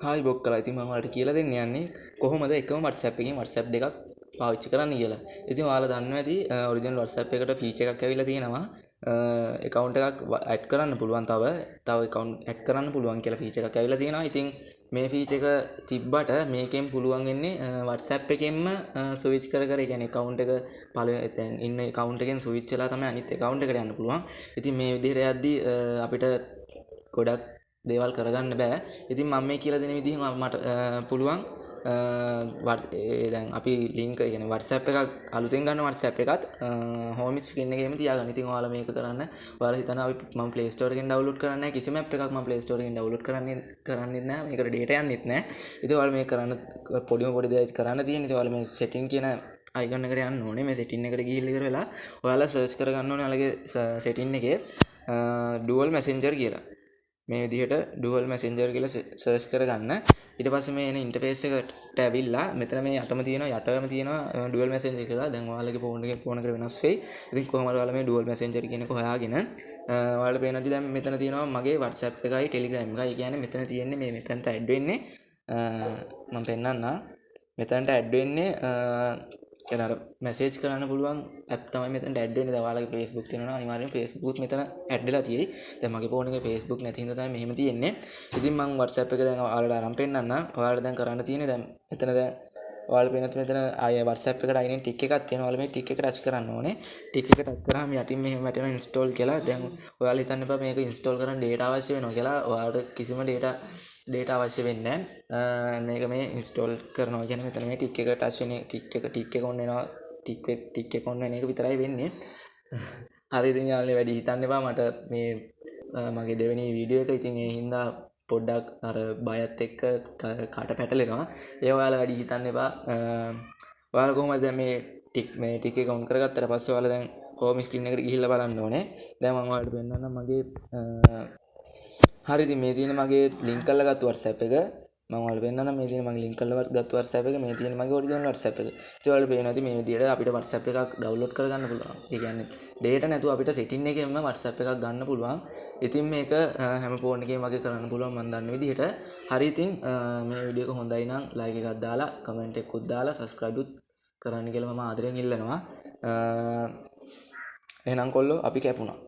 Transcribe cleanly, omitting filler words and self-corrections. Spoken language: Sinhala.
හායි බොක්කලා. ඉතින් මම ඔයාලට කියලා දෙන්න යන්නේ කොහොමද එකම WhatsApp එකකින් WhatsApp දෙකක් පාවිච්චි කරන්න කියලා. ඉතින් ඔයාලා දන්නවා ඇති ඔරිජිනල් WhatsApp එකට ෆීචර් එකක් ඇවිල්ලා තියෙනවා. ඇකවුන්ට් එකක් ඇඩ් කරන්න පුළුවන්, තව තව ඇකවුන්ට් ඇඩ් කරන්න පුළුවන් කියලා ෆීචර් එකක් ඇවිල්ලා තියෙනවා. ඉතින් මේ ෆීචර් එක තිබ්බට මේකෙන් පුළුවන් වෙන්නේ WhatsApp එකෙන්ම ස්විච් කර කර, ඒ කියන්නේ ඇකවුන්ට් එක පළවෙනි දැන් ඉන්න ඇකවුන්ට් එකෙන් ස්විච් වෙලා තමයි අනිත් ඇකවුන්ට් එකට යන්න පුළුවන්. ඉතින් මේ විදිහට යද්දී අපිට ගොඩක් දේවල් කරගන්න බෑ. ඉතින් මම මේ කියලා දෙන විදිහෙන් මට පුළුවන් ඒ දැන් අපි ලින්ක්, ඒ කියන්නේ WhatsApp එකක් අලුතෙන් ගන්න WhatsApp එකත් හෝම් ස්ක්‍රීන් එකේම තියාගන්න. ඉතින් ඔයාලා මේක කරන්න ඔයාලා හිතනවා අපි මම Play Store එකෙන් ඩවුන්ලෝඩ් කරන්නේ නැහැ. කිසිම ඇප් එකක් මම Play Store එකෙන් ඩවුන්ලෝඩ් කරන්නේ නැහැ. මේකට ඩේටා යන්නෙත් නැහැ. ඉතින් ඔයාලා මේක කරන්න පොඩිම පොඩි දෙයක් කරන්න තියෙන්නේ. ඉතින් ඔයාලා මේ සෙටින් කියන අයිකන් එකට යන්න ඕනේ. මේ සෙටින් එකට ගිහිල්ලා ඉවර වෙලා ඔයාලා සර්ච් කරගන්න ඕනේ ඔයාලගේ සෙටින් එකේ ඩුවල් මැසෙන්ජර් කියලා. මේ විදිහට ඩුවල් මැසෙන්ජර් කියලා සර්ච් කරගන්න. ඊට පස්සේ මේ එන ඉන්ටර්ෆේස් එකට ඇවිල්ලා මෙතන මේ යටම තියෙනවා ඩුවල් මැසෙන්ජර් කියලා. දැන් ඔයාලගේ ෆෝන් එකේ ෆෝන් එකට වෙනස් වෙයි. ඉතින් කොහොමද ඔයාලා මේ ඩුවල් මැසෙන්ජර් කියන එක හොයාගෙන ඔයාලට පේනවා දැන් මෙතන තියෙනවා මගේ WhatsApp එකයි Telegram එකයි. ඒ කියන්නේ මෙතන තියෙන්නේ මේ මෙතනට ඇඩ් වෙන්නේ, මම පෙන්නන්නම්. මෙතනට ඇඩ් වෙන්නේ කියන්නේ අර මැසේජ් කරන්න පුළුවන් ඇප් තමයි මෙතනට ඇඩ් වෙන්නේ. දැන් ඔයාලගේ Facebook තියෙනවා නම් අනිවාර්යයෙන් Facebook මෙතන ඇඩ් වෙලා තියෙයි. දැන් මගේ ෆෝන් එකේ Facebook නැති හින්දා තමයි මෙහෙම තියෙන්නේ. ඉතින් මං WhatsApp එක දැන් ඔයාලට අරන් පෙන්නන්නම්. ඔයාලට දැන් කරන්න තියෙන්නේ දැන් මෙතන දැන් ඔයාලා පේනත් මෙතන ආය WhatsApp එකට අයිනෙන් ටික් එකක් තියෙනවා. ඔයාලා මේ ටික් එක ටච් කරන්න ඕනේ. ටික් එක ටච් කරාම යටින් මෙහෙම වැටෙනවා ඉන්ස්ටෝල් කියලා. දැන් ඔයාලා හිතන්න එපා මේක ඉන්ස්ටෝල් කරන්න ඩේටා අවශ්‍ය වෙනවා කියලා. ඔයාලට කිසිම ඩේටා ඩේටා අවශ්‍ය වෙන්නේ නැහැ. මේක මේ ඉන්ස්ටෝල් කරනවා කියන්නේ මෙතන මේ ටික් එක ටච් වෙන ටික් එක ඔන් වෙනවා. ටික් එක ඔන් වෙන එක විතරයි වෙන්නේ. හරි, ඉතින් යාළුවනේ, වැඩි හිතන්න එපා. මට මේ මගේ දෙවෙනි වීඩියෝ එක. ඉතින් ඒ හින්දා පොඩ්ඩක් අර බයත් එක්ක කට පැටලෙනවා. ඒ ඔයාලා වැඩි හිතන්න එපා. ඔයාලා කොහොමද දැන් මේ ටික් එක ඔන් කරගත්තට පස්සේ ඔයාලා දැන් හෝම් ස්ක්‍රීන් එකට ගිහිල්ලා බලන්න ඕනේ. දැන් මම ඔයාලට පෙන්නන්නම් මගේ. හරි, ඉතින් මේ තියෙන මගේ ලින්ක් කරලා ගත්ත WhatsApp එක. මම ඔයාලට පෙන්නන්නම්. මේ තියෙන මගේ ලින්ක් කරලා ගත්ත WhatsApp එක, මේ තියෙන මගේ ඔරිජිනල් WhatsApp එක. ඉතින් ඔයාලට පේනවා ඉතින් මේ විදිහට අපිට WhatsApp එකක් ඩවුන්ලෝඩ් කරගන්න පුළුවන්. ඒ කියන්නේ ඩේටා නැතුව අපිට සෙටින් එකෙන්ම WhatsApp එකක් ගන්න පුළුවන්. ඉතින් මේක හැම ෆෝන් එකේම වගේ කරන්න පුළුවන් මම දන්න විදිහට. හරි, ඉතින් මේ වීඩියෝ එක හොඳයි නම් ලයික් එකක් දාලා, කමෙන්ට් එකකුත් දාලා, සබ්ස්ක්‍රයිබ් උත් කරන්න කියලා මම ආදරෙන් ඉල්ලනවා. එහෙනම් කොල්ලෝ, අපි කැපුණා.